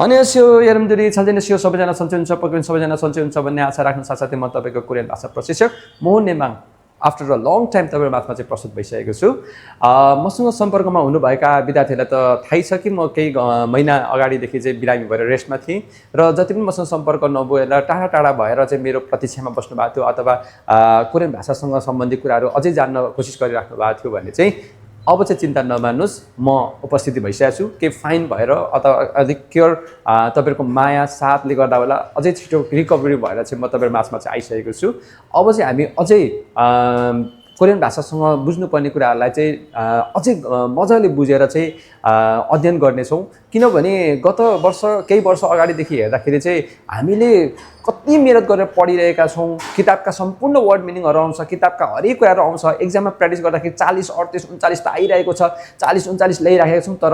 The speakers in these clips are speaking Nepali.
안녕하세요 여러분들이 잘 지내시오 सबैजना सन्चै हुनुहुन्छ पक्कै सबैजना सन्चै हुन्छ भन्ने आशा राख्न साथसाथै म तपाईको कोरियन भाषा प्रशिक्षक Mohan Nemang after a long time तपाईहरु माझमा चाहिँ प्रस्तुत भइसकेको छु। मसँग सम्पर्कमा हुनुभएका विद्यार्थीलाई त थाहै छ कि म केही महिना अगाडिदेखि चाहिँ बिरामी भएर रेस्टमा थिएँ र जति पनि मसँग सम्पर्क नभएर टाढा टाढा भएर चाहिँ मेरो प्रतीक्षामा बस्नु भएको थियो अथवा कोरियन भाषासँग सम्बन्धित कुराहरू अझै जान्न कोसिस गरिराख्नु भएको थियो भने चाहिँ अब चाहिँ चिन्ता नमान्नुस्, म उपस्थिति भइसकेको छु। के फाइन भएर अथवा अधिक केयर तपाईहरुको माया साथले गर्दा होला अझै छिटो रिकभरी भएर चाहिँ म तपाईहरु माझमा चाहिँ आइसकेको छु। अब चाहिँ हामी अझै कोरियन भाषासँग बुझ्नुपर्ने कुराहरूलाई चाहिँ अझै मजाले बुझेर चाहिँ अध्ययन गर्नेछौँ। किनभने गत वर्ष केही वर्ष अगाडिदेखि हेर्दाखेरि चाहिँ हामीले कति मेहनत गरेर पढिरहेका छौँ, किताबका सम्पूर्ण वर्ड मिनिङहरू आउँछ, किताबका हरेक कुराहरू आउँछ, एक्जाममा प्र्याक्टिस गर्दाखेरि 40, 38, 39 त आइरहेको छ, 40, 39 ल्याइराखेका छौँ। तर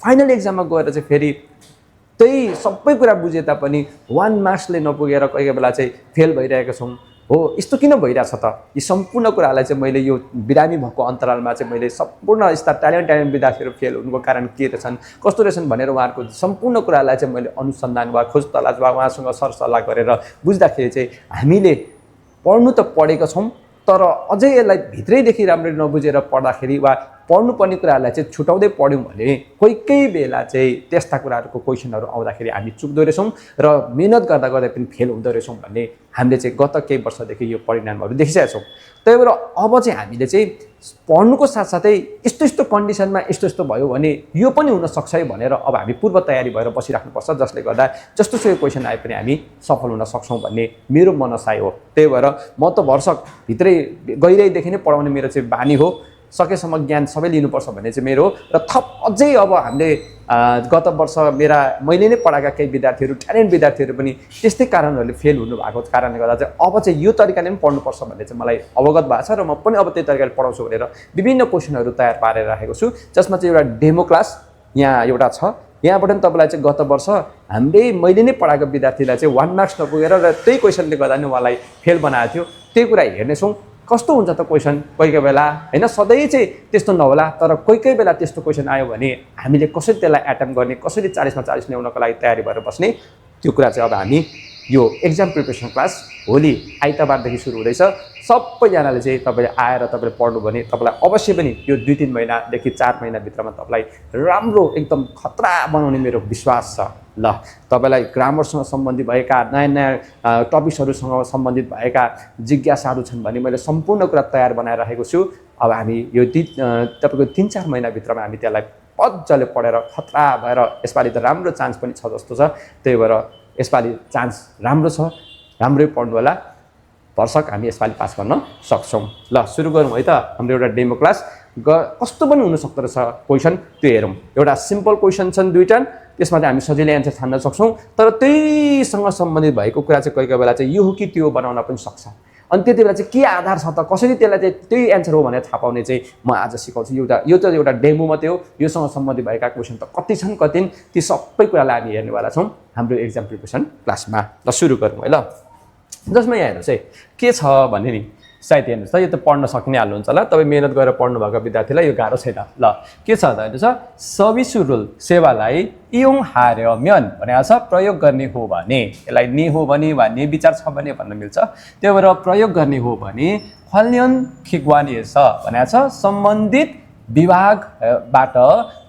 फाइनल एक्जाममा गएर चाहिँ फेरि त्यही सबै कुरा बुझे तापनि 1 मार्क्सले नपुगेर कोही बेला चाहिँ फेल भइरहेका छौँ। हो, यस्तो किन भइरहेछ त? यी सम्पूर्ण कुरालाई चाहिँ मैले यो बिरामी भएको अन्तरालमा चाहिँ मैले सम्पूर्ण यस्ता ट्यालेन्ट विद्यार्थीहरू फेल हुनुको कारण के रहेछन्, कस्तो रहेछन् भनेर उहाँहरूको सम्पूर्ण कुरालाई चाहिँ मैले अनुसन्धान वा खोज तलास वा उहाँसँग सरसल्लाह गरेर बुझ्दाखेरि चाहिँ हामीले पढ्नु त पढेका छौँ, तर अझै यसलाई भित्रैदेखि राम्ररी नबुझेर पढ्दाखेरि वा पढ्नुपर्ने कुराहरूलाई चाहिँ छुटाउँदै पढ्यौँ भने कोही बेला चाहिँ त्यस्ता कुराहरूको क्वेसनहरू आउँदाखेरि हामी चुक्दो रहेछौँ र मेहनत गर्दा गर्दै पनि फेल हुँदो रहेछौँ भन्ने हामीले चाहिँ गत केही वर्षदेखि यो परिणामहरू देखिसकेका छौँ। त्यही भएर अब चाहिँ हामीले चाहिँ पढ्नुको साथसाथै यस्तो कन्डिसनमा यस्तो भयो भने यो पनि हुनसक्छ है भनेर अब हामी पूर्व तयारी भएर बसिराख्नुपर्छ, जसले गर्दा जस्तो क्वेसन आए पनि हामी सफल हुन सक्छौँ भन्ने मेरो मनसाय हो। त्यही भएर म त वर्षभित्रै गहिरैदेखि नै पढाउने मेरो चाहिँ बानी हो। सकेसम्म ज्ञान सबै लिनुपर्छ भन्ने चाहिँ मेरो र थप अझै अब हामीले गत वर्ष मैले नै पढाएका केही विद्यार्थीहरू ट्यालेन्ट विद्यार्थीहरू पनि त्यस्तै कारणहरूले फेल हुनुभएको कारणले गर्दा चाहिँ अब चाहिँ यो तरिकाले पनि पढ्नुपर्छ भन्ने चाहिँ मलाई अवगत भएको छ र म पनि अब त्यही तरिकाले पढाउँछु भनेर विभिन्न क्वेसनहरू तयार पारेर राखेको छु, जसमा चाहिँ एउटा डेमो क्लास यहाँ एउटा छ। यहाँबाट पनि तपाईँलाई चाहिँ गत वर्ष मैले नै पढाएको विद्यार्थीलाई चाहिँ 1 मार्क्स नपुगेर र त्यही क्वेसनले गर्दा नै उहाँलाई फेल बनाएको थियो। त्यही कुरा हेर्नेछौँ कस्तो हुन्छ त क्वेसन कोही बेला, होइन सधैँ चाहिँ त्यस्तो नहोला, तर कोही बेला त्यस्तो क्वेसन आयो भने हामीले कसरी त्यसलाई एटेम्प गर्ने, कसरी 40 मा 40 ल्याउनको लागि तयारी भएर बस्ने, त्यो कुरा चाहिँ अब हामी यो एक्जाम प्रिपरेसन क्लास भोलि आइतबारदेखि सुरु हुँदैछ। सबैजनाले चाहिँ तपाईँले आएर तपाईँले पढ्नु भने तपाईँलाई अवश्य पनि यो 2-3 महिनादेखि 4 महिनाभित्रमा तपाईँलाई राम्रो एकदम खतरा बनाउने मेरो विश्वास छ। ल, तपाईँलाई ग्रामरसँग सम्बन्धित भएका नयाँ टपिक्सहरूसँग सम्बन्धित भएका जिज्ञासाहरू छन् भने मैले सम्पूर्ण कुरा तयार बनाएर राखेको छु। अब हामी यो तपाईँको 3-4 महिनाभित्रमा हामी त्यसलाई मजाले पढेर खतरा भएर यसपालि त राम्रो चान्स पनि छ जस्तो छ। त्यही भएर यसपालि चान्स राम्रो छ, राम्रै पढ्नु होला, भरसक हामी यसपालि पास गर्न सक्छौँ। ल, सुरु गरौँ है त हाम्रो एउटा डेमो क्लास। कस्तो पनि हुनसक्दो रहेछ क्वेसन त्यो हेरौँ। एउटा सिम्पल क्वेसन छन् 2टा, त्यसमा चाहिँ हामी सजिलै एन्सर छान्न सक्छौँ, तर त्यहीसँग सम्बन्धित भएको कुरा चाहिँ कोही बेला चाहिँ यो हो कि त्यो बनाउन पनि सक्छ। अनि त्यति बेला चाहिँ के आधार छ त, कसरी त्यसलाई चाहिँ त्यही एन्सर हो भनेर थाहा पाउने चाहिँ म आज सिकाउँछु। यो त एउटा डेमो मात्रै हो, योसँग सम्बन्धित भएका क्वेसन त कति छन् कति ती सबै कुरालाई हामी हेर्नेवाला छौँ हाम्रो एक्जाम प्रिपरेसन क्लासमा। ल, सुरु गरौँ है। ल, जसमा यहाँ हेर्नुहोस् है के छ भने नि, सायद हेर्नुहोस् त यो त पढ्न सक्ने हाल्नुहुन्छ होला, तपाईँ मेहनत गरेर पढ्नु भएको विद्यार्थीलाई यो गाह्रो छैन। ल, के छ त हेर्नुहोस्, सविसुरुल सेवालाई इयोङ हार्यम्यन भनेको छ प्रयोग गर्ने हो भने, यसलाई नि हो भने वा नि विचार छ भने भन्न मिल्छ। त्यही भएर प्रयोग गर्ने हो भने ख्वाल्यन खिग्वानिएछ भनेको छ सम्बन्धित विभागबाट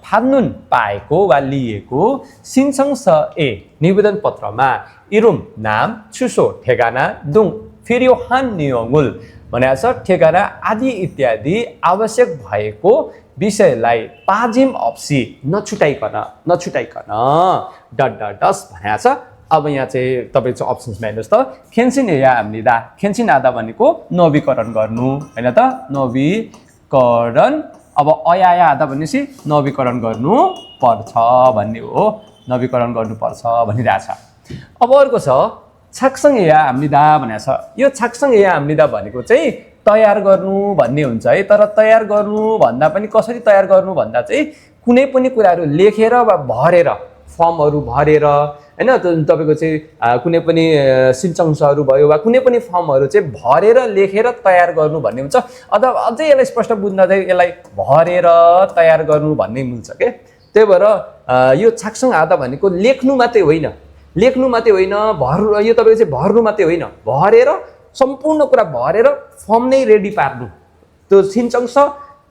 फान्नुन पाएको वा लिएको सिन्छङ स ए निवेदन पत्रमा इरुम नाम छुसो ठेगाना दुङ फिर्यो हान नियोङुल भनेको छ ठेगाना आदि इत्यादि आवश्यक भएको विषयलाई पाजिम अप्सी नछुटाइकन डस भनेको छ। अब यहाँ चाहिँ तपाईँ चाहिँ अप्सन्समा हेर्नुहोस् त, खेन्सिन या हाम्निदा, खेन्सिन आदा भनेको नवीकरण गर्नु होइन त, नवीकरण। अब अया आदा भनेपछि नवीकरण गर्नु पर्छ भन्ने हो, नवीकरण गर्नुपर्छ भनिरहेछ। अब अर्को छ छाक्सङ या हाम्निदा भनेको छ। यो छाक्सङ या हाम्निदा भनेको चाहिँ तयार गर्नु भन्ने हुन्छ है, तर तयार गर्नु भन्दा पनि कसरी तयार गर्नु भन्दा चाहिँ कुनै पनि कुराहरू लेखेर वा भरेर, फर्महरू भरेर हैन, तपाईको चाहिँ कुनै पनि सिन्चङ्सहरू भयो वा कुनै पनि फर्महरू चाहिँ भरेर लेखेर तयार गर्नु भन्ने हुन्छ। अथवा अझै यसलाई स्पष्ट बुझ्न चाहिँ यसलाई भरेर तयार गर्नु भन्ने मिल्छ के। त्यही भएर यो छाकसङ आधा भनेको लेख्नु मात्रै होइन यो तपाईँको चाहिँ भर्नु मात्रै होइन, भरेर सम्पूर्ण कुरा भरेर फर्म नै रेडी पार्नु। त्यो सिन्चङ्स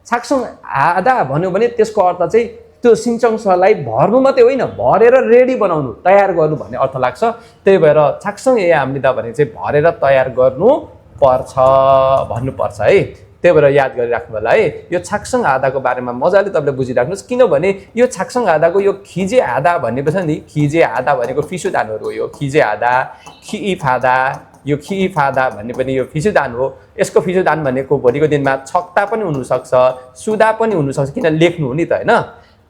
छाकसङ आधा भन्यो भने त्यसको अर्थ चाहिँ त्यो सिन्चङ्सलाई भर्नु मात्रै होइन, भरेर रेडी बनाउनु, तयार गर्नु भन्ने अर्थ लाग्छ। त्यही भएर छाकसङ ए हामीले भने चाहिँ भरेर तयार गर्नु पर्छ भन्नुपर्छ है। त्यही भएर याद गरिराख्नु होला है। यो छाकसङ आधाको बारेमा मजाले तपाईँले बुझिराख्नुहोस्, किनभने यो छाकसङ आधाको यो खिजे आधा भनेको छ नि, खिजे आधा भनेको फिसुदान हो। यो खिजे आधा, खिइफादा, यो खिइफादा भन्ने पनि यो फिसुदान हो। यसको फिसुदान भनेको भोलिको दिनमा छक्ता पनि हुनसक्छ, सुदा पनि हुनसक्छ, किन लेख्नु हो नि त होइन।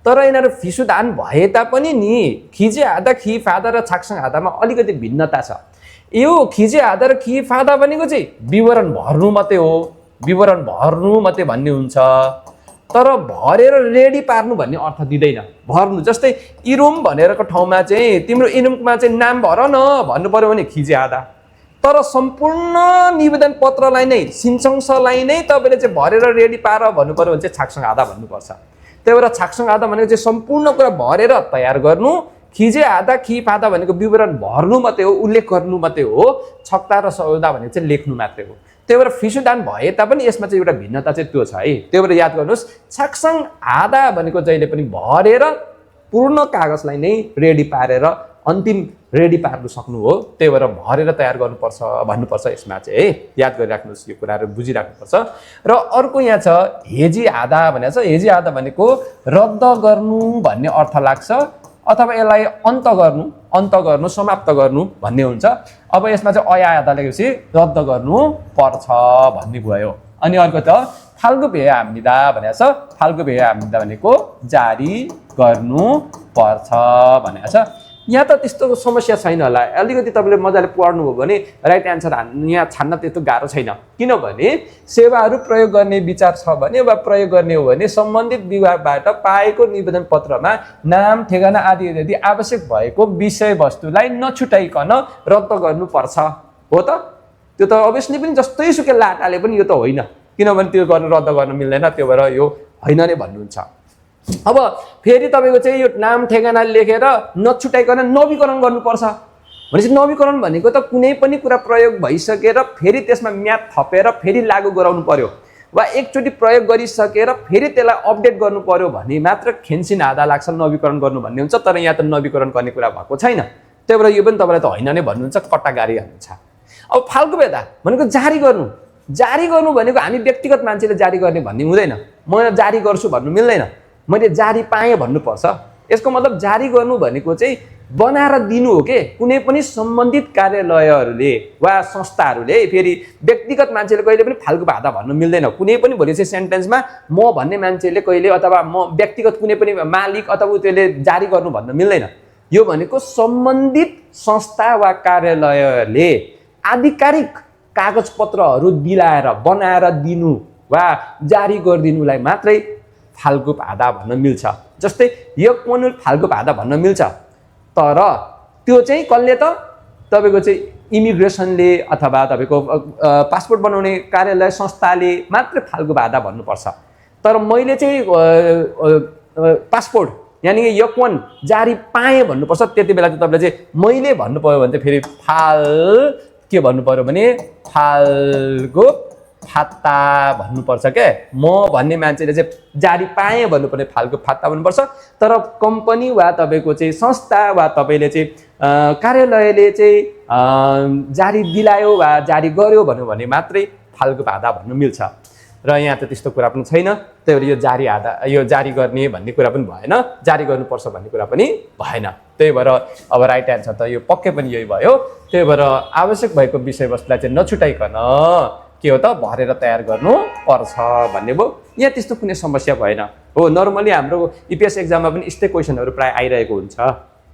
तर यिनीहरू फिसुदान भए तापनि नि खिजे आधा, खिइफादा र छाकसङ आधामा अलिकति भिन्नता छ। यो खिजे आधा र खिइफादा भनेको चाहिँ विवरण भर्नु मात्रै हो, विवरण भर्नु मात्रै भन्ने हुन्छ, तर भरेर रेडी पार्नु भन्ने अर्थ दिँदैन। भर्नु जस्तै इरुम भनेरको ठाउँमा चाहिँ तिम्रो इरुममा चाहिँ नाम भर न भन्नु पर्यो भने खिजे आधा, तर सम्पूर्ण निवेदन पत्रलाई नै सिन्चङ्सलाई नै तपाईँले चाहिँ भरेर रेडी पार भन्नु पर्यो भने चाहिँ छाकसङ आधा भन्नुपर्छ। त्यही भएर छाकसङ आधा भनेको चाहिँ सम्पूर्ण कुरा भरेर तयार गर्नु, खिजे आधा खिइफादा भनेको विवरण भर्नु मात्रै हो, उल्लेख गर्नु मात्रै हो, छक्ता र सौदा भनेको चाहिँ लेख्नु मात्रै हो। त्यही भएर फिसुदान भए तापनि यसमा चाहिँ एउटा भिन्नता चाहिँ त्यो छ है। त्यही भएर याद गर्नुहोस्, छाकसङ आधा भनेको जहिले पनि भरेर पूर्ण कागजलाई नै रेडी पारेर अन्तिम रेडी पार्नु सक्नु हो। त्यही भएर भरेर तयार गर्नुपर्छ भन्नुपर्छ यसमा चाहिँ है। याद गरिराख्नुहोस्, यो कुराहरू बुझिराख्नुपर्छ। र अर्को यहाँ छ हेजी आधा भनेको छ। हेजी आधा भनेको रद्द गर्नु भन्ने अर्थ लाग्छ, अथवा यसलाई अन्त गर्नु, समाप्त गर्नु भन्ने हुन्छ। अब यसमा चाहिँ अया आधा लेखेपछि रद्द गर्नु पर्छ भन्ने भयो। अनि अर्को त फाल्गु भेय हामीदा भनेको छ। फाल्गु भेय हामीदा भनेको जारी गर्नु पर्छ भनेको छ। यहाँ त त्यस्तो समस्या छैन होला, अलिकति तपाईँले मजाले पढ्नुभयो भने राइट एन्सर यहाँ छान्न त्यस्तो गाह्रो छैन। किनभने सेवाहरू प्रयोग गर्ने विचार छ भने वा प्रयोग गर्ने हो भने सम्बन्धित विभागबाट पाएको निवेदन पत्रमा नाम, ठेगाना आदि यदि आवश्यक भएको विषयवस्तुलाई नछुटाइकन रद्द गर्नुपर्छ हो त। त्यो त अभियसली पनि जस्तै सुकै लाटाले पनि यो त होइन, किनभने त्यो रद्द गर्न मिल्दैन। त्यो भएर यो होइन नै भन्नुहुन्छ। अब फेरि तपाईँको चाहिँ यो नाम ठेगाना लेखेर नछुटाइकन नवीकरण गर्नुपर्छ भनेपछि नवीकरण भनेको त कुनै पनि कुरा प्रयोग भइसकेर फेरि त्यसमा म्याद थपेर फेरि लागू गराउनु पर्यो, वा एकचोटि प्रयोग गरिसकेर फेरि त्यसलाई अपडेट गर्नु पर्यो भने मात्र खेन्सिन आधा लाग्छ नवीकरण गर्नु भन्ने हुन्छ। तर यहाँ त नवीकरण गर्ने कुरा भएको छैन। त्यही भएर यो पनि तपाईँलाई त होइन नै भन्नुहुन्छ, कट्टा गारिहाल्नुहुन्छ। अब फाल्गु भेदा भनेको जारी गर्नु भनेको हामी व्यक्तिगत मान्छेले जारी गर्ने भन्ने हुँदैन। म जारी गर्छु भन्नु मिल्दैन, मैले जारी पाएँ भन्नुपर्छ। यसको मतलब जारी गर्नु भनेको चाहिँ बनाएर दिनु हो के। कुनै पनि सम्बन्धित कार्यालयहरूले वा संस्थाहरूले फेरि व्यक्तिगत मान्छेले कहिले पनि फाल्गु भादा भन्नु मिल्दैन। कुनै पनि भोलि चाहिँ सेन्टेन्समा म भन्ने मान्छेले कहिले अथवा म व्यक्तिगत कुनै पनि मालिक अथवा त्यसले जारी गर्नु भन्नु मिल्दैन। यो भनेको सम्बन्धित संस्था वा कार्यालयले आधिकारिक कागजपत्रहरू दिलाएर बनाएर दिनु वा जारी गरिदिनुलाई मात्रै फाल्गु भादा भन्न मिल्छ। जस्तै यकमनुल फाल्गु भादा भन्न मिल्छ, तर त्यो चाहिँ कसले त तपाईँको चाहिँ इमिग्रेसनले अथवा तपाईँको पासपोर्ट बनाउने कार्यालय संस्थाले मात्रै फाल्गु भादा भन्नुपर्छ। तर मैले चाहिँ पासपोर्ट यानि यकवन जारी पाएँ भन्नुपर्छ। त्यति बेला चाहिँ तपाईँले चाहिँ मैले भन्नु पर्यो भने चाहिँ फेरि के भन्नु पर्यो भने फाल्गु फात्ता भन्नुपर्छ के। म भन्ने मान्छेले चाहिँ जारी पाएँ भन्नुपर्ने फाल्गु फात्ता भन्नुपर्छ। तर कम्पनी वा तपाईँको चाहिँ संस्था वा तपाईँले चाहिँ कार्यालयले चाहिँ जारी दिलायो वा जारी गर्यो भन्यो भने मात्रै फाल्गु भादा भन्नु मिल्छ। र यहाँ त त्यस्तो कुरा पनि छैन। त्यही भएर यो जारी गर्ने भन्ने कुरा पनि भएन, जारी गर्नुपर्छ भन्ने कुरा पनि भएन। त्यही भएर अब राइट एन्सर त यो पक्कै पनि यही भयो। त्यही भएर आवश्यक भएको विषयवस्तुलाई चाहिँ नछुटाइकन के हो त भरेर तयार गर्नु पर्छ भन्ने भयो। यहाँ त्यस्तो कुनै समस्या भएन हो। नर्मली हाम्रो इपिएस एक्जाममा पनि यस्तै क्वेसनहरू प्राय आइरहेको हुन्छ।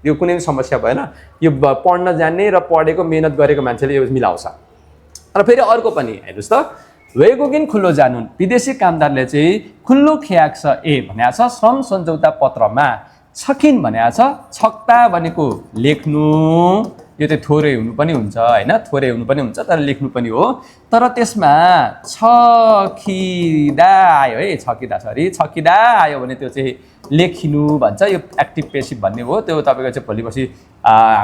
यो कुनै समस्या भएन। यो पढ्न जान्ने र पढेको मेहनत गरेको मान्छेले यो मिलाउँछ। र फेरि अर्को पनि हेर्नुहोस् त, वेगोगिन खुल्लो जानुन विदेशी कामदारले चाहिँ खुल्लो ख्याक छ ए भनेको छ श्रम सम्झौता पत्रमा छकिन भनेको छ। छक्ता भनेको लेख्नु, यो चाहिँ थोरै हुनु पनि हुन्छ होइन, थोरै हुनु पनि हुन्छ तर लेख्नु पनि हो। तर त्यसमा छकिदा आयो है, छकिदा आयो भने त्यो चाहिँ लेखिनु भन्छ यो एक्टिभ पेसिभ भन्ने हो त्यो तपाईँको चाहिँ भोलिपर्सि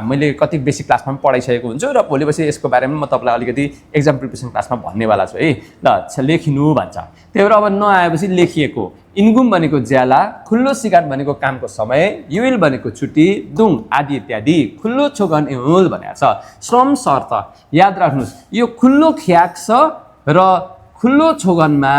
मैले कति बेसिक क्लासमा पनि पढाइसकेको हुन्छु र भोलिपर्सि यसको बारेमा म तपाईँलाई अलिकति एक्जाम प्रिपरेसन क्लासमा भन्नेवाला छु है ल लेखिनु भन्छ त्यही भएर अब नआएपछि लेखिएको इन्गुम भनेको ज्याला खुल्लो सिगार भनेको कामको समय युल भनेको छुट्टी दुङ आदि इत्यादि खुल्लो छोगन एहुल भनेको छ श्रम शर्त याद राख्नुहोस् यो खुल्लो ख्याक छ र खुल्लो छोगनमा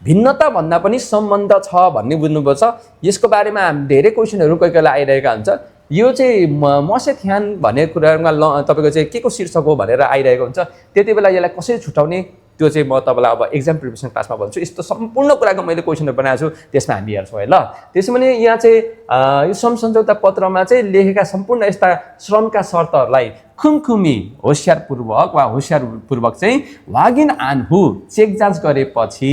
भिन्नता भन्दा पनि सम्बन्ध छ भन्ने बुझ्नुपर्छ यसको बारेमा धेरै क्वेसनहरू कोही कोहीलाई आइरहेका हुन्छ यो चाहिँ मसे ध्यान भन्ने कुरामा तपाईँको चाहिँ के को शीर्षक हो भनेर आइरहेको हुन्छ त्यति बेला यसलाई कसरी छुटाउने त्यो चाहिँ म तपाईँलाई अब एक्जाम प्रिपरेसन क्लासमा भन्छु यस्तो सम्पूर्ण कुराको मैले क्वेसनहरू बनाएको छु त्यसमा हामी हेर्छौँ है ल त्यसो भने यहाँ चाहिँ यो श्रम सम्झौता पत्रमा चाहिँ लेखेका सम्पूर्ण यस्ता श्रमका शर्तहरूलाई खुमखुमी होसियारपूर्वक वा होसियारपूर्वक चाहिँ वागिन आनहु चेक जाँच गरेपछि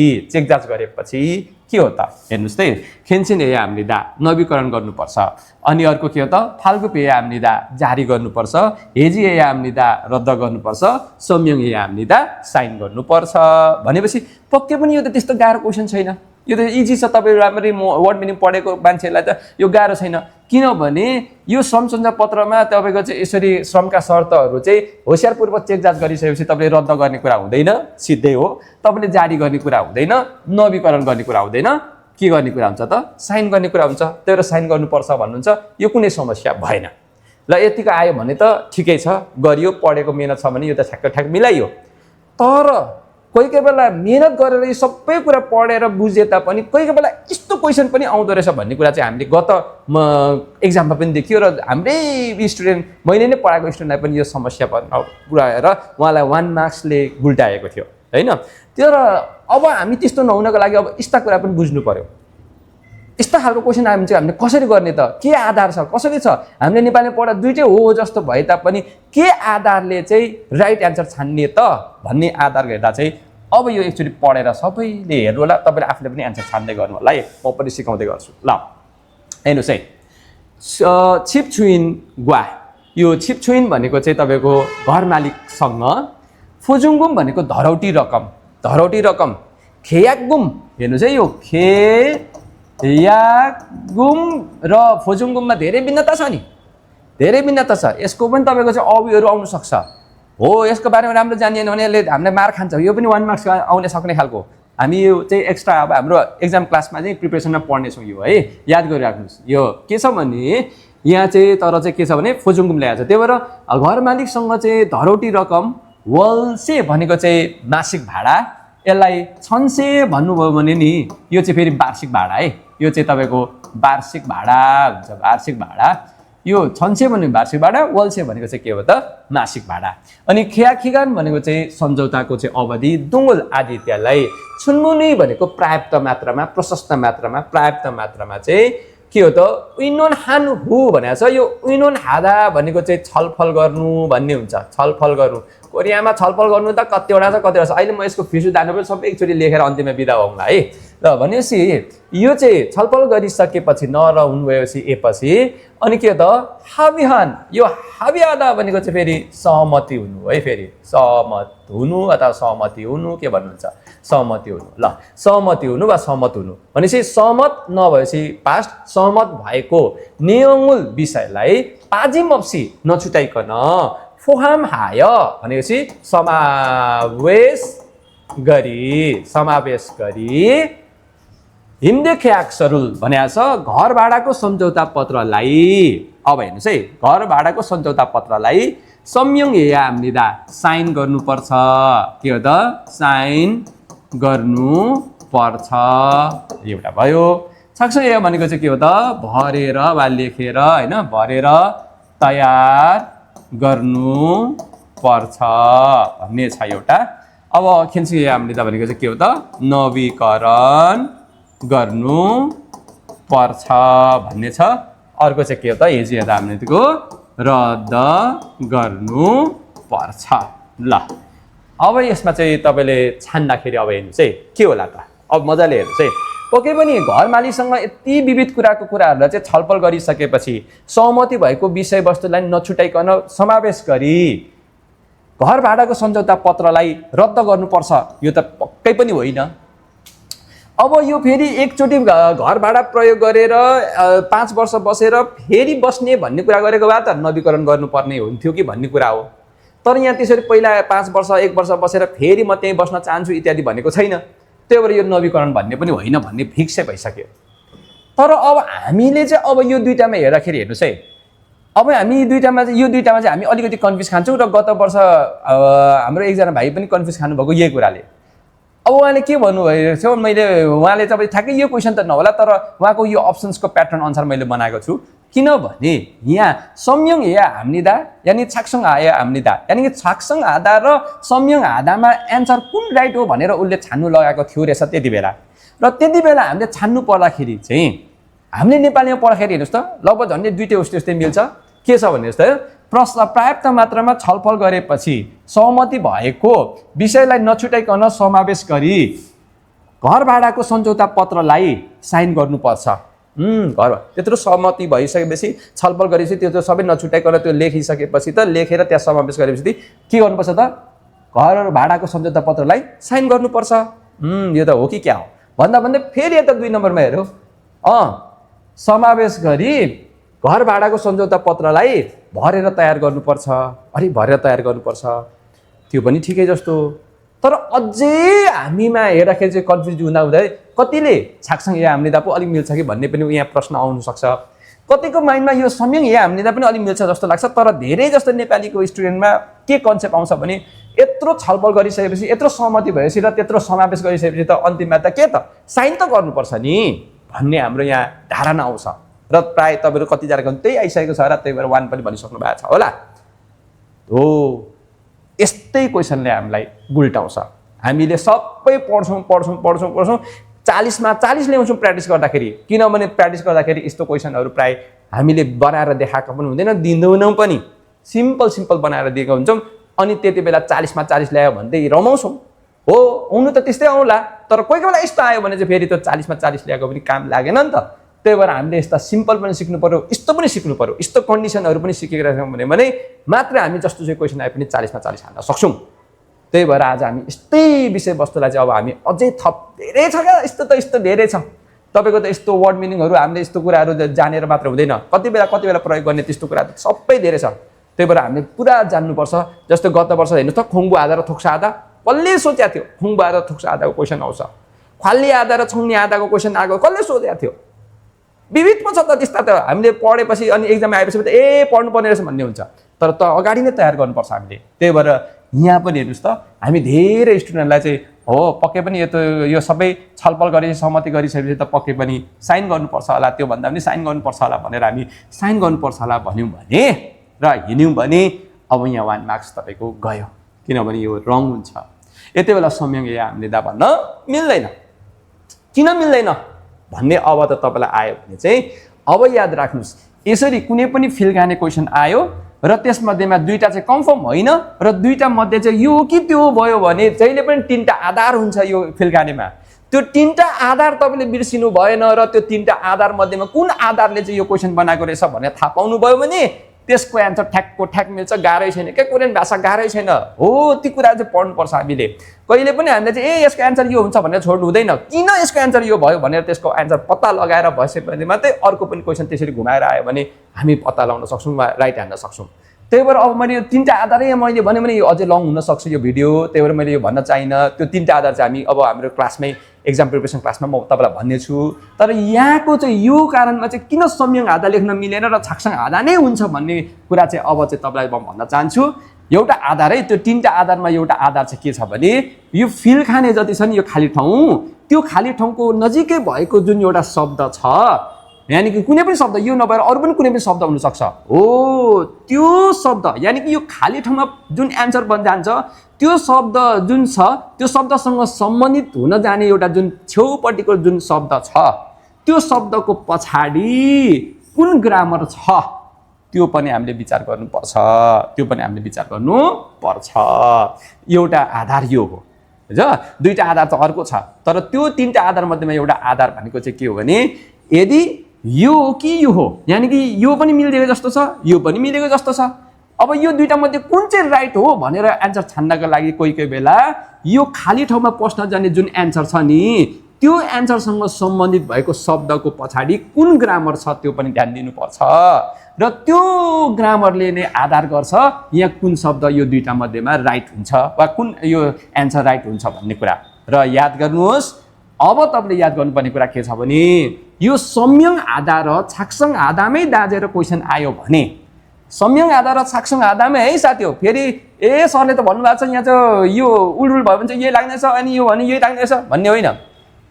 के हो त हेर्नुहोस् त खेन्सिन ए हाम्निदा नवीकरण गर्नुपर्छ अनि अर्को के हो त फाल्गु पे हाम्निदा जारी गर्नुपर्छ हेजी ए हाम्निदा रद्द गर्नुपर्छ संयम ए हाम्निदा साइन गर्नुपर्छ भनेपछि पक्कै पनि यो त त्यस्तो गाह्रो क्वेसन छैन यो त इजी छ तपाईँ राम्ररी वर्ड मिनिङ पढेको मान्छेलाई त यो गाह्रो छैन किनभने यो श्रम सम्झौता पत्रमा तपाईँको चाहिँ यसरी श्रमका शर्तहरू चाहिँ होसियारपूर्वक चेक जाँच गरिसकेपछि तपाईँले रद्द गर्ने कुरा हुँदैन सिधै हो तपाईँले जारी गर्ने कुरा हुँदैन नवीकरण गर्ने कुरा हुँदैन के गर्ने कुरा हुन्छ त साइन गर्ने कुरा हुन्छ त्यही भएर साइन गर्नुपर्छ भन्नुहुन्छ यो कुनै समस्या भएन ल यतिको आयो भने त ठिकै छ गरियो पढेको मेहनत छ भने यो त ठ्याक्क मिलाइयो तर कोही कोही बेला मेहनत गरेर यो सबै कुरा पढेर बुझे तापनि कोही कोही बेला यस्तो क्वेसन पनि आउँदो रहेछ भन्ने कुरा चाहिँ हामीले गत एक्जाममा पनि देखियो र हाम्रै स्टुडेन्ट मैले नै पढाएको स्टुडेन्टलाई पनि यो समस्या पुऱ्याएर उहाँलाई 1 मार्क्सले गुल्टाएको थियो होइन तर अब हामी त्यस्तो नहुनको लागि अब यस्ता कुरा पनि बुझ्नु पर्यो यस्ता खालको क्वेसन आयो भने चाहिँ हामीले कसरी गर्ने त के आधार छ कसरी छ हामीले नेपाली पढा दुइटै हो जस्तो भए तापनि के आधारले चाहिँ राइट एन्सर छान्ने त भन्ने आधार हेर्दा चाहिँ अब यो एक्चुअली पढेर सबैले हेर्नु होला तपाईँले आफूले पनि एन्सर छान्दै गर्नु होला है म पनि सिकाउँदै गर्छु ल हेर्नुहोस् है छिपछुइन ग्वा यो छिपछुइन भनेको चाहिँ तपाईँको घर मालिकसँग फुजुङगुम भनेको धरौटी रकम खेयागुम हेर्नुहोस् है यो यागुम र फोजुङगुममा धेरै भिन्नता छ नि धेरै भिन्नता छ यसको पनि तपाईँको चाहिँ अवयहरू आउन सक्छ हो यसको बारेमा राम्रो जानिएन भने यसले हामीलाई मार्क खान्छ यो पनि 1 मार्क्स आउने सक्ने खालको हामी यो चाहिँ एक्स्ट्रा अब हाम्रो एक्जाम क्लासमा चाहिँ प्रिपरेसनमा पढ्नेछौँ यो है याद गरिराख्नुहोस् यो के छ भने यहाँ चाहिँ तर चाहिँ के छ भने फोजुङगुम ल्याएको छ त्यही भएर घर मालिकसँग चाहिँ धरौटी रकम वल्से भनेको चाहिँ मासिक भाडा यसलाई छन्से भन्नुभयो भने नि यो चाहिँ फेरि वार्षिक भाडा है यो चाहिँ तपाईँको वार्षिक भाडा हुन्छ वार्षिक भाडा यो छन्से भने वार्षिक भाडा वल्से भनेको चाहिँ के हो त मासिक भाडा अनि खियाखिगान भनेको चाहिँ सम्झौताको चाहिँ अवधि दुङ्गुल आदि इत्यादिलाई छुनमुनी भनेको पर्याप्त मात्रामा प्रशस्त मात्रामा पर्याप्त मात्रामा चाहिँ के हो त उइनोन हानु हु भनेको छ यो उइनोन हादा भनेको चाहिँ छलफल गर्नु भन्ने हुन्छ छलफल गर्नु कोरियामा छलफल गर्नु त कतिवटा छ कतिवटा छ अहिले म यसको फिसु दानु पनि सबै एकचोटि लेखेर अन्तिममा बिदा होउँला है ल भनेपछि यो चाहिँ छलफल गरिसकेपछि नर हुनु भएपछि एपछि अनि के त हाविहान यो हावियादा भनेको चाहिँ फेरि सहमति हुनु है फेरि सहमत हुनु अथवा सहमति हुनु के भन्नुहुन्छ सहमति हुनु ल सहमति हुनु वा सहमत हुनु भनेपछि सहमत नभएपछि पास्ट सहमत भएको नियमुल विषयलाई पाजिमप्सी नछुटाइकन फोहाम हाय भनेपछि समावेश गरी हिमदे ख्याक सरुल भनेको छ घर भाडाको सम्झौता पत्रलाई अब हेर्नुहोस् है घर भाडाको सम्झौता पत्रलाई संयम या आम्निदा साइन गर्नुपर्छ के हो त साइन गर्नुपर्छ एउटा भयो सक्छ यो भनेको चाहिँ के हो त भरेर वा लेखेर हैन भरेर तयार गर्नु पर्छ भन्ने छ एउटा अब खेन्सी हामीले भनेको चाहिँ के हो त नवीकरण गर्नु पर्छ भन्ने छ अर्को चाहिँ के हो त हेजी हेर्दा हामीको रद्द गर्नु पर्छ ल अब यसमा चाहिँ तपाईले छान्दाखेरि अब हेर्नुस् है के होला त अब मजाले हेर्नुस् है पक्कै पनि घर मालिकसँग यति विविध कुराहरूलाई चाहिँ छलफल गरिसकेपछि सहमति भएको विषयवस्तुलाई नछुटाइकन समावेश गरी घर भाडाको सम्झौता पत्रलाई रद्द गर्नुपर्छ यो त पक्कै पनि होइन अब यो फेरि एकचोटि घर भाडा प्रयोग गरेर 5 वर्ष बसेर फेरि बस्ने भन्ने कुरा गरेको भए त नवीकरण गर्नुपर्ने हुन्थ्यो कि भन्ने कुरा हो। तर यहाँ त्यसरी पहिला 5 वर्ष 1 वर्ष बसेर फेरि म त्यहीँ बस्न चाहन्छु इत्यादि भनेको छैन। त्यही भएर यो नवीकरण भन्ने पनि होइन भन्ने फिक्सै भइसक्यो। तर अब हामीले चाहिँ अब यो दुईटामा हेर्दाखेरि हेर्नुहोस् है, अब हामी यो दुईटामा चाहिँ हामी अलिकति कन्फ्युज खान्छौँ र गत वर्ष हाम्रो एकजना भाइ पनि कन्फ्युज खानुभएको यही कुराले। अब उहाँले के भन्नुभएको थियो, उहाँले तपाईँ ठ्याक्कै यो क्वेसन त नहोला तर उहाँको यो अप्सन्सको प्याटर्न अनुसार मैले बनाएको छु। किनभने यहाँ संयङ या हाम्निदा यानि छाक्सङ आया हाम्निदा यानि कि छाक्सङ आधा र संयङ आधामा एन्सर कुन राइट हो भनेर उसले छान्नु लगाएको थियो रहेछ त्यति बेला। र त्यति बेला हामीले छान्नु पर्दाखेरि चाहिँ हामीले नेपालीमा पढ्दाखेरि हेर्नुहोस् त लगभग झन्डै दुईटै उस्तै मिल्छ। के छ भन्नुहोस् त, प्रश्न पर्याप्त मात्रामा छलफल गरेपछि सहमति भएको विषयलाई नछुटाइकन समावेश गरी घर भाडाको सम्झौता पत्रलाई साइन गर्नुपर्छ। घर त्यत्रो सहमति भइसकेपछि छलफल गरेपछि त्यो सबै नछुटाइकन त्यो लेखिसकेपछि त लेखेर त्यहाँ समावेश गरेपछि के गर्नुपर्छ त, घर भाडाको सम्झौता पत्रलाई साइन गर्नुपर्छ। यो त हो कि क्या हो भन्दा फेरि यता 2 नम्बरमा हेरौँ, समावेश गरी घर भाडाको सम्झौता पत्रलाई भरेर तयार गर्नुपर्छ। अरे भरेर तयार गर्नुपर्छ त्यो पनि ठिकै जस्तो। तर अझै हामीमा हेर्दाखेरि चाहिँ कन्फ्युज हुँदा कतिले छाक्सङ या हाम्निदा पो अलिक मिल्छ कि भन्ने पनि यहाँ प्रश्न आउन सक्छ। कतिको माइन्डमा यो संयङ या हाम्निदा पनि अलिक मिल्छ जस्तो लाग्छ। तर धेरै जस्तो नेपालीको स्टुडेन्टमा के कन्सेप्ट आउँछ भने यत्रो छलफल गरिसकेपछि यत्रो सहमति भएपछि र त्यत्रो समावेश गरिसकेपछि त अन्तिममा त के त साइन त गर्नुपर्छ नि भन्ने हाम्रो यहाँ धारणा आउँछ। र प्रायः तपाईँहरू कतिजनाको त्यही आइसकेको छ र त्यही भएर 1 पनि भनिसक्नु भएको छ होला। हो यस्तै क्वेसनले हामीलाई गुल्टाउँछ। हामीले सबै पढ्छौँ 40मा 40 ल्याउँछौँ प्र्याक्टिस गर्दाखेरि। किनभने प्र्याक्टिस गर्दाखेरि यस्तो क्वेसनहरू प्रायः हामीले बनाएर देखाएको पनि हुँदैन, दिँदैनौँ पनि, सिम्पल बनाएर दिएको हुन्छौँ। अनि त्यति बेला 40मा 40 ल्यायो भन्दै रमाउँछौँ। हो हुनु त त्यस्तै आउला, तर कोही बेला यस्तो आयो भने चाहिँ फेरि त्यो 40मा 40 ल्याएको पनि काम लागेन नि त। त्यही भएर हामीले यस्ता सिम्पल पनि सिक्नु पर्यो, यस्तो पनि सिक्नु पर्यो, यस्तो कन्डिसनहरू पनि सिकेका छौँ भने मात्र हामी जस्तो चाहिँ क्वेसन आए पनि 40मा 40 हाल्न सक्छौँ। त्यही भएर आज हामी यस्तै विषयवस्तुलाई चाहिँ अब हामी अझै थप धेरै छ क्या, यस्तो धेरै छ। तपाईँको त यस्तो वर्ड मिनिङहरू हामीले यस्तो कुराहरू जानेर मात्र हुँदैन, कति बेला प्रयोग गर्ने त्यस्तो कुरा सबै धेरै छ। त्यही भएर हामीले पुरा जान्नुपर्छ। जस्तो गत वर्ष हेर्नुहोस् त खुङ्बु आधा र थोक्सा आधा कसले सोचेको थियो, खुङ्बु आधा थोक्सा आधाको क्वेसन आउँछ। ख्वाल्ली आधा र छङ्नी आधाको क्वेसन आएको कसले सोचेको थियो। विविध पो छ त त्यस्ता त हामीले पढेपछि अनि एक्जाम आएपछि त पढ्नुपर्ने रहेछ भन्ने हुन्छ। तर त अगाडि नै तयार गर्नुपर्छ हामीले। त्यही भएर यहाँ पनि हेर्नुहोस् त हामी धेरै स्टुडेन्टलाई चाहिँ हो पक्कै पनि यो सबै छलफल गरी सहमति गरिसकेपछि त पक्कै पनि साइन गर्नुपर्छ होला, त्यो भन्दा पनि साइन गर्नुपर्छ होला भनेर हामी साइन गर्नुपर्छ होला भन्यौँ भने र हिँड्यौँ भने अब यहाँ 1 मार्क्स तपाईँको गयो। किनभने यो रङ हुन्छ। यति बेला संयङ या हाम्निदा भन्न मिल्दैन। किन मिल्दैन भन्ने अब त तपाईँलाई आयो भने चाहिँ अब याद राख्नुहोस्, यसरी कुनै पनि फिल खाने क्वेसन आयो र त्यसमध्येमा 2टा चाहिँ कन्फर्म होइन र 2टा मध्ये चाहिँ यो कि त्यो भयो भने जहिले पनि 3टा आधार हुन्छ यो फिल खानेमा। त्यो 3टा आधार तपाईँले बिर्सिनु भएन र त्यो 3टा आधार मध्येमा कुन आधारले चाहिँ यो क्वेसन बनाएको रहेछ भनेर थाहा पाउनु भयो भने त्यसको एन्सर ठ्याक्को ठ्याक मिल्छ। गाह्रै छैन क्या, कोरियन भाषा गाह्रै छैन। हो ती कुरा चाहिँ पढ्नुपर्छ हामीले। कहिले पनि हामीले चाहिँ यसको एन्सर यो हुन्छ भनेर छोड्नु हुँदैन। किन यसको एन्सर यो भयो भनेर त्यसको एन्सर पत्ता लगाएर भएपछि मात्रै अर्को पनि क्वेसन त्यसरी घुमाएर आयो भने हामी पत्ता लगाउन सक्छौँ वा राइट हान्न सक्छौँ। त्यही भएर अब मैले यो 3टा आधारै मैले भने यो अझै लङ हुनसक्छ यो भिडियो, त्यही भएर मैले यो भन्न चाहिनँ। त्यो 3टा आधार चाहिँ हामी अब हाम्रो क्लासमै एक्जाम प्रिपरेसन क्लासमा म तपाईँलाई भन्ने छु। तर यहाँको चाहिँ यो कारणमा चाहिँ किन संयङ आधा लेख्न मिलेन र छाक्सङ आधा नै हुन्छ भन्ने कुरा चाहिँ अब चाहिँ तपाईँलाई म भन्न चाहन्छु। एउटा आधार है, त्यो 3टा आधारमा एउटा आधार चाहिँ के छ भने यो फिल खाने जति छ नि यो खाली ठाउँ, त्यो खाली ठाउँको नजिकै भएको जुन एउटा शब्द छ, यानि कि कुनै पनि शब्द यो नभएर अरू पनि कुनै पनि शब्द हुनसक्छ। हो त्यो शब्द यानि कि यो खाली ठाउँमा जुन एन्सर बन जान्छ त्यो शब्द जुन छ त्यो शब्दसँग सम्बन्धित हुन जाने एउटा जुन छेउपट्टिको जुन शब्द छ त्यो शब्दको पछाडि कुन ग्रामर छ त्यो पनि हामीले विचार गर्नुपर्छ। एउटा आधार यो हो, बुझ्यो? 2टा आधार त अर्को छ, तर त्यो 3टा आधार मध्येमा एउटा आधार भनेको चाहिँ के हो भने यदि यो हो कि यो हो, यानि कि यो पनि मिलेको जस्तो छ, यो पनि मिलेको जस्तो छ। अब यो 2टा मध्ये कुन चाहिँ राइट हो भनेर एन्सर छान्नको लागि कोही बेला यो खाली ठाउँमा पस्न जाने जुन एन्सर छ नि त्यो एन्सरसँग सम्बन्धित भएको शब्दको पछाडि कुन ग्रामर छ त्यो पनि ध्यान दिनुपर्छ र त्यो ग्रामरले नै आधार गर्छ यहाँ कुन शब्द यो दुईटा मध्येमा राइट हुन्छ वा कुन यो एन्सर राइट हुन्छ भन्ने कुरा। र याद गर्नुहोस्, अब तपाईँले याद गर्नुपर्ने कुरा के छ भने यो संयम आधा र छाकसङ आधामै दाजेर क्वेसन आयो भने, संयम आधा र छाकसङ आधामै है साथी हो, फेरि सरले त भन्नुभएको छ यहाँ चाहिँ यो उलुल भयो भने चाहिँ यही लाग्नेछ अनि यो भने यही लाग्नेछ भन्ने होइन।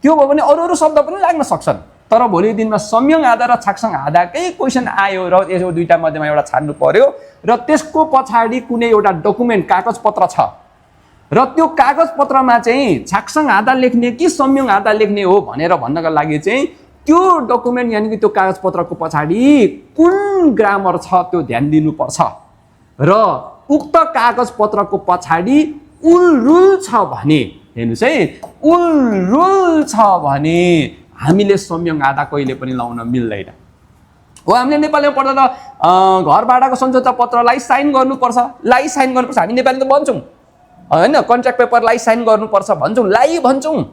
त्यो भयो भने अरू शब्द पनि लाग्न सक्छन्, तर भोलिको दिनमा संयम आधा र छाकसङ आधाकै क्वेसन आयो र यसो दुईटा मध्येमा एउटा छान्नु पर्यो र त्यसको पछाडि कुनै एउटा डकुमेन्ट कागजपत्र छ र त्यो कागजपत्रमा चाहिँ छाकसङ आधा लेख्ने कि संयम आधा लेख्ने हो भनेर भन्नको लागि चाहिँ त्यो डकुमेन्ट यानि कि त्यो कागजपत्रको पछाडि कुन ग्रामर छ त्यो ध्यान दिनुपर्छ र उक्त कागजपत्रको पछाडि उल रुल छ भने, हेर्नुहोस् है, उल रुल छ भने हामीले संयम आधा कहिले पनि लाउन मिल्दैन हो। हामीले नेपालीमा पढ्दा त घर भाडाको सम्झौता पत्रलाई साइन गर्नुपर्छ, साइन गर्नुपर्छ, हामी नेपाली त भन्छौँ होइन, कन्ट्र्याक्ट पेपरलाई साइन गर्नुपर्छ भन्छौँ, भन्छौँ,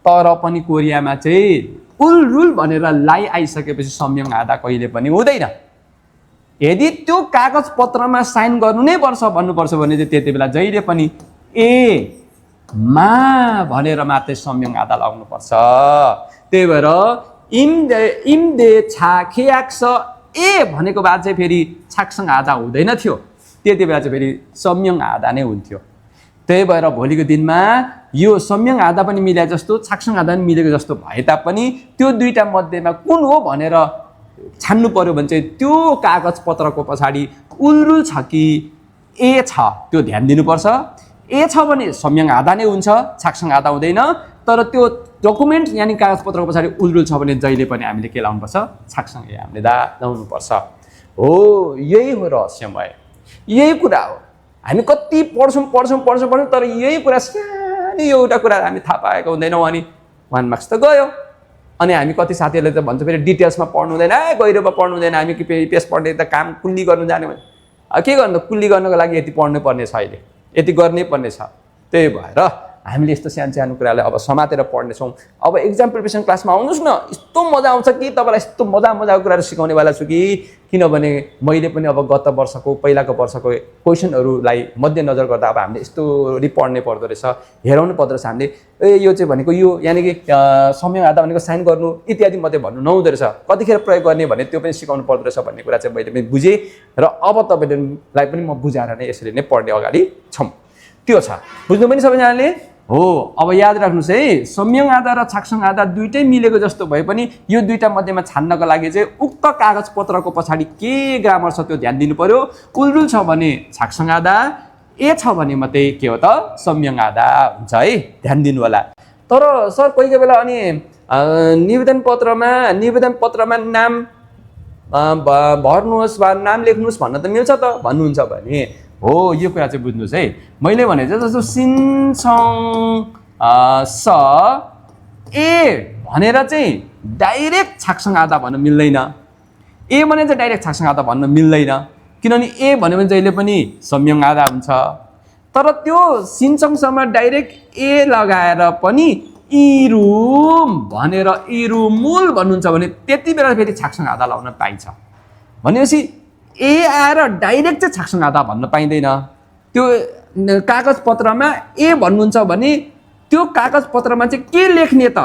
तर पनि कोरियामा चाहिँ उल रुल भनेर आइसकेपछि संयम आधा कहिले पनि हुँदैन। यदि त्यो कागजपत्रमा साइन गर्नु नै पर्छ भन्नुपर्छ भने चाहिँ त्यति बेला जहिले पनि मा भनेर मात्रै संयम आधा लाउनुपर्छ। त्यही भएर इमदे छाखेयाक्स भनेको बाद चाहिँ फेरि छाकसङ आधा हुँदैन थियो, त्यति बेला चाहिँ फेरि संयम आधा नै हुन्थ्यो। त्यही भएर भोलिको दिनमा यो संयम आधा पनि मिले जस्तो छाकसङ आधा पनि मिलेको जस्तो भए तापनि त्यो दुईटा मध्येमा कुन हो भनेर छान्नु पर्यो भने चाहिँ त्यो कागजपत्रको पछाडि उलरुल छ कि छ त्यो ध्यान दिनुपर्छ। छ भने संयम आधा नै हुन्छ, छाकसङ आधा हुँदैन, तर त्यो डकुमेन्ट यानि कागजपत्रको पछाडि उलरुल छ भने जहिले पनि हामीले के लाउनुपर्छ, छाकसङ हामीले लाउनुपर्छ हो। यही हो रहस्यमय, यही कुरा हो। हामी कति पढ्छौँ तर यही कुरा सानो एउटा कुरा हामी थाहा पाएको हुँदैनौँ अनि 1 मार्क्स त गयो। अनि हामी कति साथीहरूले त भन्छ फेरि डिटेल्समा पढ्नु हुँदैन, गहिरोमा पढ्नु हुँदैन, हामी पेज पढ्ने त काम कुल्ली गर्नु जाने भने के गर्नु, कुल्ली गर्नको लागि यति पढ्नु पर्ने छ, अहिले यति गर्नै पर्ने छ। त्यही भएर हामीले यस्तो सानो कुरालाई अब समातेर पढ्नेछौँ। अब एक्जाम प्रिपरेसन क्लासमा आउनुहोस् न, यस्तो मजा आउँछ कि तपाईँलाई यस्तो मजाको कुराहरू सिकाउनेवाला छु कि, किनभने मैले पनि अब गत वर्षको पहिलाको वर्षको क्वेसनहरूलाई मध्यनजर गर्दा अब हामीले यस्तो पढ्नै पर्दो रहेछ, हेराउनु पर्दो रहेछ हामीले। यो चाहिँ भनेको यो यानि कि संयम आधा भनेको साइन गर्नु इत्यादि मात्रै भन्नु नहुँदो रहेछ, कतिखेर प्रयोग गर्ने भने त्यो पनि सिकाउनु पर्दो रहेछ भन्ने कुरा चाहिँ मैले पनि बुझेँ र अब तपाईँलाई पनि म बुझाएर नै यसरी नै पढ्ने अगाडि छौँ। त्यो छ, बुझ्नु पनि सबैजनाले हो। अब याद राख्नुहोस् है, संयम आधा र छाकसङ आधा दुइटै मिलेको जस्तो भए पनि यो दुईटा मध्येमा छान्नको लागि चाहिँ उक्त कागजपत्रको पछाडि के ग्रामर छ त्यो ध्यान दिनु पर्यो। उलरुल छ भने छाकसङ आधा, छ भने मात्रै के हो त संयम आधा हुन्छ है, ध्यान दिनु होला। तर सर कोही बेला अनि निवेदन पत्रमा नाम भर्नुहोस् वा नाम लेख्नुहोस् भन्न त मिल्छ त भन्नुहुन्छ भने हो, यो कुरा चाहिँ बुझ्नुहोस् है। मैले भने चाहिँ जस्तो सिन्छङ भनेर चाहिँ डाइरेक्ट छाकसङ आधा भन्न मिल्दैन, भने चाहिँ डाइरेक्ट छाकसङ आधा भन्न मिल्दैन, किनभने भन्यो भने जहिले पनि संयम आधा हुन्छ। तर त्यो सिन्छङसम्म डाइरेक्ट लगाएर पनि इरुम भनेर इरुमुल भन्नुहुन्छ भने त्यति बेला फेरि छाकसङ आधा लाउन पाइन्छ। भनेपछि आएर डाइरेक्ट चाहिँ छाकसङ आधा भन्न पाइँदैन। त्यो कागजपत्रमा भन्नुहुन्छ भने त्यो कागजपत्रमा चाहिँ के लेख्ने त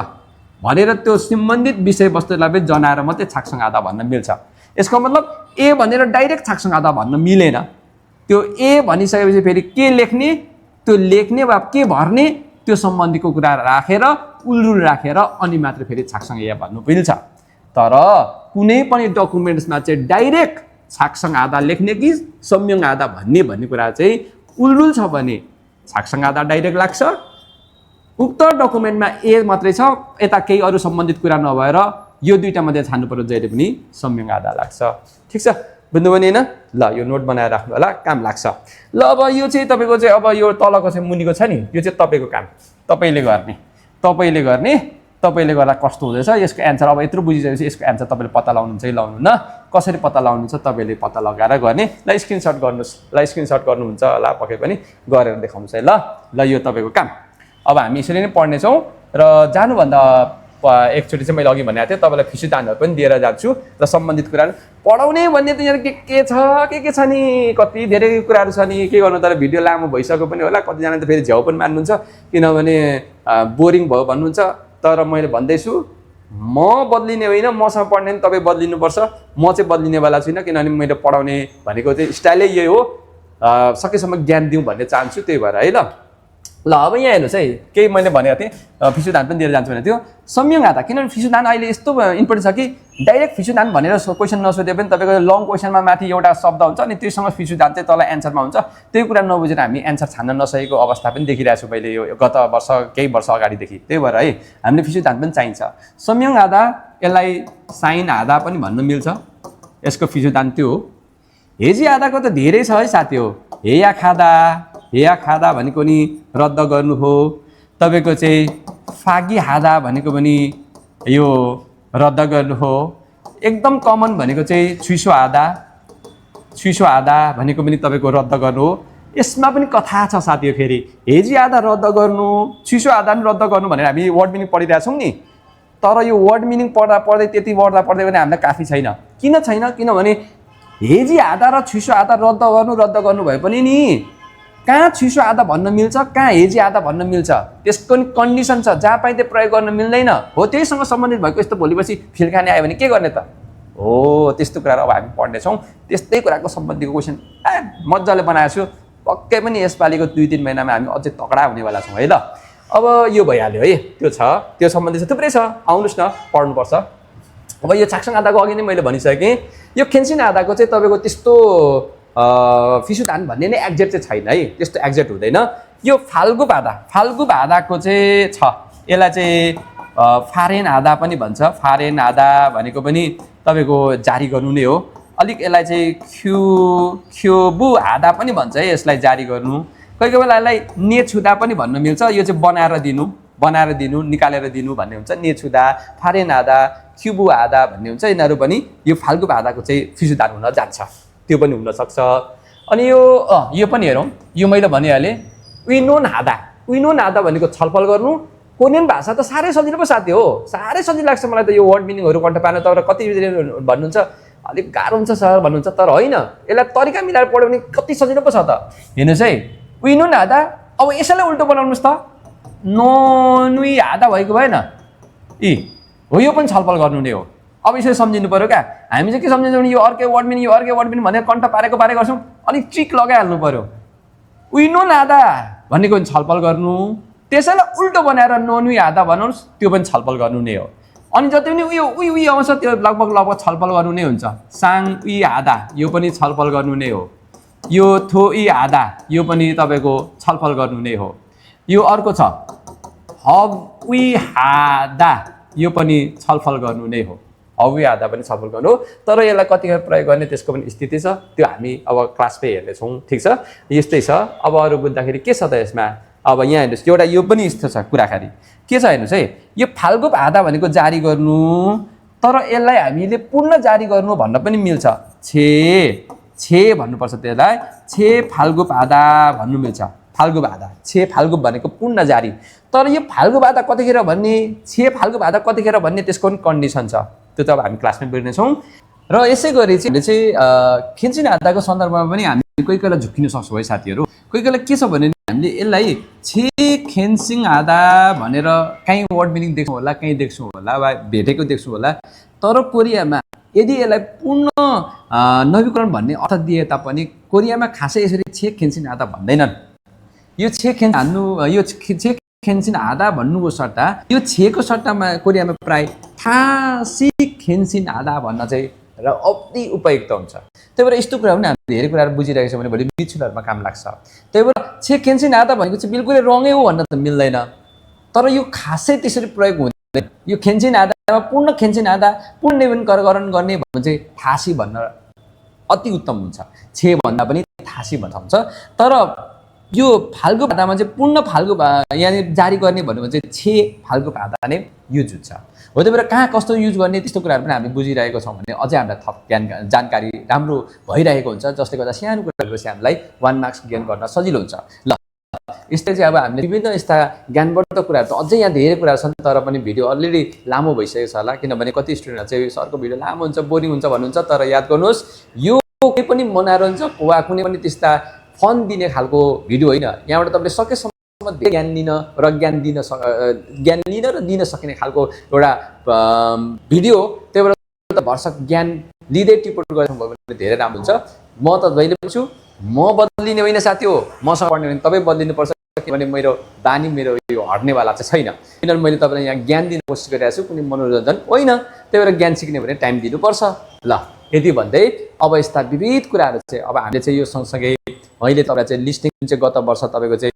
भनेर त्यो सम्बन्धित विषयवस्तुलाई पनि जनाएर मात्रै छाकसङ आधा भन्न मिल्छ। यसको मतलब भनेर डाइरेक्ट छाकसङ आधा भन्न मिलेन। त्यो भनिसकेपछि फेरि के लेख्ने, त्यो लेख्ने वा के भर्ने त्यो सम्बन्धीको कुरा राखेर उलरुल राखेर अनि मात्र फेरि छाकसङ भन्नु मिल्छ। तर कुनै पनि डकुमेन्ट्समा चाहिँ डाइरेक्ट छाकसङ आधा लेख्ने कि संयम आधा भन्ने कुरा चाहिँ उलरुल छ भने छाकसङ आधा डाइरेक्ट लाग्छ। उक्त डकुमेन्टमा मात्रै छ, यता केही अरू सम्बन्धित कुरा नभएर यो दुईटा मध्ये छान्नु पर्यो जहिले पनि संयम आधा लाग्छ। ठिक छ, बुझ्नु पनि होइन? ल यो नोट बनाएर राख्नु होला, काम लाग्छ। ल अब यो चाहिँ तपाईँको चाहिँ अब यो तलको चाहिँ मुनिको छ नि, यो चाहिँ तपाईँको काम, तपाईँले गर्ने तपाईँले गर्दा कस्तो हुँदैछ यसको एन्सर। अब यत्रो बुझिसकेपछि यसको एन्सर तपाईँले पत्ता लाउनुहुन्छ कि लाउनु न, कसरी पत्ता लाउनुहुन्छ तपाईँले पत्ता लगाएर गर्ने। ल स्क्रिनसट गर्नुहोस्, स्क्रिनसट गर्नुहुन्छ होला पक्कै पनि, गरेर देखाउनुहोस् है। ल यो तपाईँको काम। अब हामी यसरी नै पढ्नेछौँ। र जानुभन्दा एकचोटि चाहिँ मैले अघि भनेको थिएँ तपाईँलाई फिसुदानहरू पनि दिएर जान्छु र सम्बन्धित कुराहरू पढाउने भन्ने त यहाँ के छ नि कति धेरै कुराहरू छ नि के गर्नु तर भिडियो लामो भइसक्यो पनि होला कतिजना त फेरि झ्याउ पनि मान्नुहुन्छ किनभने बोरिङ भयो भन्नुहुन्छ तर मैले भन्दैछु म बदलिने होइन मसँग पढ्ने नि तपाईँ बदलिनुपर्छ म चाहिँ बदलिनेवाला छुइनँ किनभने मैले पढाउने भनेको चाहिँ स्टाइलै यही हो सकेसम्म ज्ञान दिउँ भन्ने चाहन्छु त्यही भएर है ल अब यहाँ हेर्नुहोस् है केही मैले भनेको थिएँ फिसुदान पनि दिएर जान्छु भनेको थियो संयोग आधा किनभने फिसुदान अहिले यस्तो इम्पोर्टेन्ट छ कि डाइरेक्ट फिसुदान भनेर क्वेसन नसोधे पनि तपाईँको लङ क्वेसनमा माथि एउटा शब्द हुन्छ अनि त्योसँग फिसुदान चाहिँ तल एन्सरमा हुन्छ त्यही कुरा नबुझेर हामी एन्सर छान्न नसकेको अवस्था पनि देखिरहेको छु मैले यो गत वर्ष केही वर्ष अगाडिदेखि त्यही भएर है हामीले फिसुदान पनि चाहिन्छ संयोग आधा यसलाई साइन आधा पनि भन्न मिल्छ यसको फिसुदान त्यो हो हेजी आधाको त धेरै छ है साथी हो हेया खादा भनेको नि रद्द गर्नु हो तपाईँको चाहिँ फागी हादा भनेको पनि यो रद्द गर्नु हो एकदम कमन भनेको चाहिँ छुइसो आधा भनेको पनि तपाईँको रद्द गर्नु हो यसमा पनि कथा छ साथी हो फेरि हेजी आधा रद्द गर्नु छुइसो आधा पनि रद्द गर्नु भनेर हामी वर्ड मिनिङ पढिरहेको छौँ नि तर यो वर्ड मिनिङ पढ्दै त्यति पढ्दै पनि हामीलाई काफी छैन किनभने हेजी आधा र छुइसो आधा रद्द गर्नु भए पनि नि कहाँ छुइसो आधा भन्न मिल्छ कहाँ हेजी आधा भन्न मिल्छ त्यसको नि कन्डिसन छ जहाँ पाइँ त्यो प्रयोग गर्न मिल्दैन हो त्यहीसँग सम्बन्धित भएको यस्तो भोलिपछि फिल खाने आयो भने के गर्ने त हो त्यस्तो कुराहरू अब हामी पढ्नेछौँ त्यस्तै कुराको सम्बन्धीको क्वेसन मजाले बनाएको छु पक्कै पनि यसपालिको 2-3 महिनामा हामी अझै तगडा हुनेवाला छौँ है ल अब यो भइहाल्यो है त्यो छ त्यो सम्बन्धी छ थुप्रै छ आउनुहोस् न पढ्नुपर्छ अब यो छाक्साङ आधाको अघि नै मैले भनिसकेँ यो खेन्सिन आधाको चाहिँ तपाईँको त्यस्तो फिसुदान भन्ने नै एक्ज्याक्ट चाहिँ छैन है त्यस्तो एक्ज्याक्ट हुँदैन यो फाल्गु आधाको चाहिँ छ यसलाई चाहिँ फारेन आधा पनि भन्छ फारेन आधा भनेको पनि तपाईँको जारी गर्नु नै हो अलिक यसलाई चाहिँ ख्योबु आधा पनि भन्छ है यसलाई जारी गर्नु कोही बेला यसलाई नेछुदा पनि भन्न मिल्छ यो चाहिँ बनाएर दिनु निकालेर दिनु भन्ने हुन्छ नेछुदा फारेन आधा क्युबु आधा भन्ने हुन्छ यिनीहरू पनि यो फाल्गु आधाको चाहिँ फिसुदान हुन जान्छ त्यो पनि हुनसक्छ अनि यो पनि हेरौँ यो मैले भनिहालेँ विनोन आधा भनेको छलफल गर्नु कोरियन भाषा त साह्रै सजिलो पो साथी हो साह्रै सजिलो लाग्छ मलाई त यो वर्ड मिनिङहरू कन्ट पार्न तर कति भन्नुहुन्छ अलिक गाह्रो हुन्छ सर भन्नुहुन्छ तर होइन यसलाई तरिका मिलाएर पढ्यो भने कति सजिलो पो छ त हेर्नुहोस् है विनोन आधा अब यसैलाई उल्टो बनाउनुहोस् त नोनुई आधा भएको भएन हो यो पनि छलफल गर्नु नै हो अब यसरी सम्झिनु पऱ्यो क्या हामी चाहिँ के सम्झिन्छौँ भने यो अर्कै वर्ड मिनिङ भनेर कन्ट पारे गर्छौँ अलिक ट्रिक लगाइहाल्नु पऱ्यो विनोन आधा भनेको पनि छलफल गर्नु त्यसैलाई उल्टो बनाएर नोनुई आधा भन्नुहोस् त्यो पनि छलफल गर्नु नै हो अनि जति पनि उयो आउँछ त्यो लगभग छलफल गर्नु नै हुन्छ साङ उई आधा यो पनि छलफल गर्नु नै हो यो थो इ आधा यो पनि तपाईँको छलफल गर्नु नै हो यो अर्को छ हग उई हादा यो पनि छलफल गर्नु नै हो हग उई हादा पनि छलफल गर्नु हो तर यसलाई कतिखेर प्रयोग गर्ने त्यसको पनि स्थिति छ त्यो हामी अब क्लासमै हेर्नेछौँ ठिक छ यस्तै छ अब अरू बुझ्दाखेरि के छ त यसमा अब यहाँ हेर्नुहोस् एउटा यो पनि यस्तो छ कुराकानी के छ हेर्नुहोस् है यो फाल्गु आधा भनेको जारी गर्नु तर यसलाई हामीले पूर्ण जारी गर्नु भन्न पनि मिल्छ छे भन्नुपर्छ त्यसलाई छे फाल्गु आधा भन्नु मिल्छ फाल्गु आधा छे फाल्गु भनेको पूर्ण जारी तर यो फाल्गु आधा कतिखेर भन्ने छे फाल्गु आधा कतिखेर भन्ने त्यसको पनि कन्डिसन छ त्यो त अब हामी क्लासमै बुझ्नेछौँ र यसै गरी चाहिँ खेन्सिन आधाको सन्दर्भमा पनि हामी कोही कोही बेला झुक्किन सक्छौँ है साथीहरू कोही बेला के छ भने हामीले यसलाई छे खेन्सिङ आधा भनेर कहीँ वर्ड मिनिङ देख्छौँ होला कहीँ देख्छौँ होला वा भेटेको देख्छौँ होला तर कोरियामा यदि यसलाई पूर्ण नवीकरण भन्ने अर्थ दिए तापनि कोरियामा खासै यसरी छे खेन्सिन आधा भन्दैनन् यो छे खेन्सिन आधा भन्नुको सट्टा यो छेको सट्टामा कोरियामा प्राय थासी खेन्सिन आधा भन्न चाहिँ र अति उपयुक्त हुन्छ त्यही भएर यस्तो कुरा पनि हामीले धेरै कुराहरू बुझिरहेको छौँ भने भोलि मिचुलहरूमा काम लाग्छ त्यही भएर छे खेन्सिन आधा भनेको चाहिँ बिल्कुलै रङै हो भन्न त मिल्दैन तर यो खासै त्यसरी प्रयोग हुँदैन यो खेन्सिन आधामा पूर्ण खेन्सिन आधा पूर्ण नवीकरण गर्ने भन्नु चाहिँ थासी भन्न अति उत्तम हुन्छ छे भन्दा पनि थासी भन्छ हुन्छ तर यो फाल्गु आधामा चाहिँ पूर्ण फाल्गु यानि जारी गर्ने भन्नु भने चाहिँ छे फाल्गु आधा नै युज हुन्छ हो त्यही भएर कहाँ कस्तो युज गर्ने त्यस्तो कुराहरू पनि हामी बुझिरहेको छौँ भने अझै हामीलाई थप जानकारी राम्रो भइरहेको हुन्छ जसले गर्दा सानो कुराहरू हामीलाई 1 मार्क्स गेन गर्न सजिलो हुन्छ ल यस्तै चाहिँ अब हामीले विभिन्न यस्ता ज्ञानवर्धक कुराहरू त अझै यहाँ धेरै कुराहरू छन् तर पनि भिडियो अलरेडी लामो भइसकेको छ होला किनभने कति स्टुडेन्टहरू चाहिँ सरको भिडियो लामो हुन्छ बोरिङ हुन्छ भन्नुहुन्छ तर याद गर्नुहोस् यो कुनै पनि मनोरञ्जक वा कुनै पनि त्यस्ता फन दिने खालको भिडियो होइन यहाँबाट तपाईँले सकेसम्म ज्ञान लिन र ज्ञान लिन र दिन सकिने खालको एउटा भिडियो त्यहीबाट भरसक ज्ञान लिँदै टिपोट गरेर भयो भने धेरै राम्रो हुन्छ म त जहिले पनि छु म बदलिने होइन साथी हो मसँग पढ्ने भने तपाईँ बदलिनुपर्छ किनभने मेरो बानी मेरो यो हट्नेवाला चाहिँ छैन किनभने मैले तपाईँलाई यहाँ ज्ञान दिन कोसिस गरिरहेको छु कुनै मनोरञ्जन होइन त्यही भएर ज्ञान सिक्ने भने टाइम दिनुपर्छ ल यति भन्दै अब यस्ता विविध कुराहरू चाहिँ अब हामीले चाहिँ यो सँगसँगै मैले तपाईँलाई चाहिँ लिस्टिङ चाहिँ गत वर्ष तपाईँको चाहिँ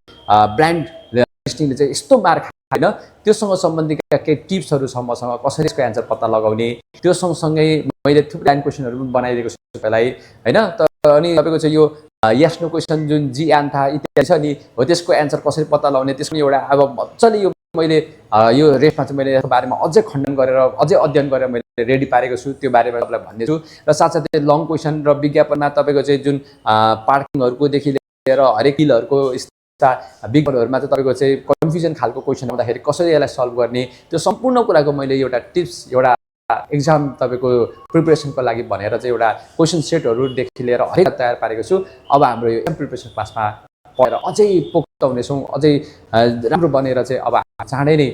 ब्रान्ड लिस्टिङले चाहिँ यस्तो मार खाएन त्योसँग सम्बन्धित केही टिप्सहरू छ मसँग कसरी यसको एन्सर पत्ता लगाउने त्यो सँगसँगै मैले थुप्रै लाइन क्वेसनहरू पनि बनाइदिएको छु तपाईँलाई होइन अनि तपाईँको चाहिँ यो यस नो क्वेसन जुन जी आन्था इत्यादि छ नि हो त्यसको एन्सर कसरी पत्ता लगाउने त्यसको एउटा अब मजाले यो मैले यो रेफमा चाहिँ मैले यसको बारेमा अझै खण्डन गरेर अझै अध्ययन गरेर मैले रेडी पारेको छु त्यो बारेमा तपाईँलाई भन्नेछु र साथसाथै लङ क्वेसन र विज्ञापनमा तपाईँको चाहिँ जुन पार्किङहरूकोदेखि लिएर हरेक किलहरूको यस्ता विज्ञापनहरूमा चाहिँ तपाईँको चाहिँ कन्फ्युजन खालको क्वेसन आउँदाखेरि कसरी यसलाई सल्भ गर्ने त्यो सम्पूर्ण कुराको मैले एउटा टिप्स एउटा एक्जाम तपाईँको प्रिपरेसनको लागि भनेर चाहिँ एउटा क्वेसन सेटहरूदेखि लिएर हरेक तयार पारेको छु अब हाम्रो यो एक्जाम प्रिपरेसन क्लासमा पढेर अझै पोख्त हुनेछौँ अझै राम्रो बनेर चाहिँ अब चाँडै नै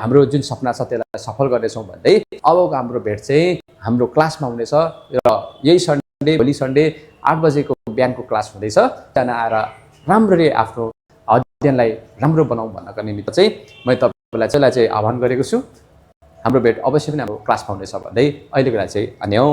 हाम्रो जुन सपना छ त्यसलाई सफल गर्नेछौँ भन्दै अबको हाम्रो भेट चाहिँ हाम्रो क्लासमा हुनेछ र यही सन्डे भोलि सन्डे 8 बजेको बिहानको क्लास हुँदैछ त्यहाँ आएर राम्ररी आफ्नो अध्ययनलाई राम्रो बनाऊ भन्नको निमित्त चाहिँ मैले तपाईँलाई चाहिँ आह्वान गरेको छु हाम्रो भेट अवश्य पनि हाम्रो क्लासमा हुनेछ भन्दै अहिलेको लागि चाहिँ अन्यौ।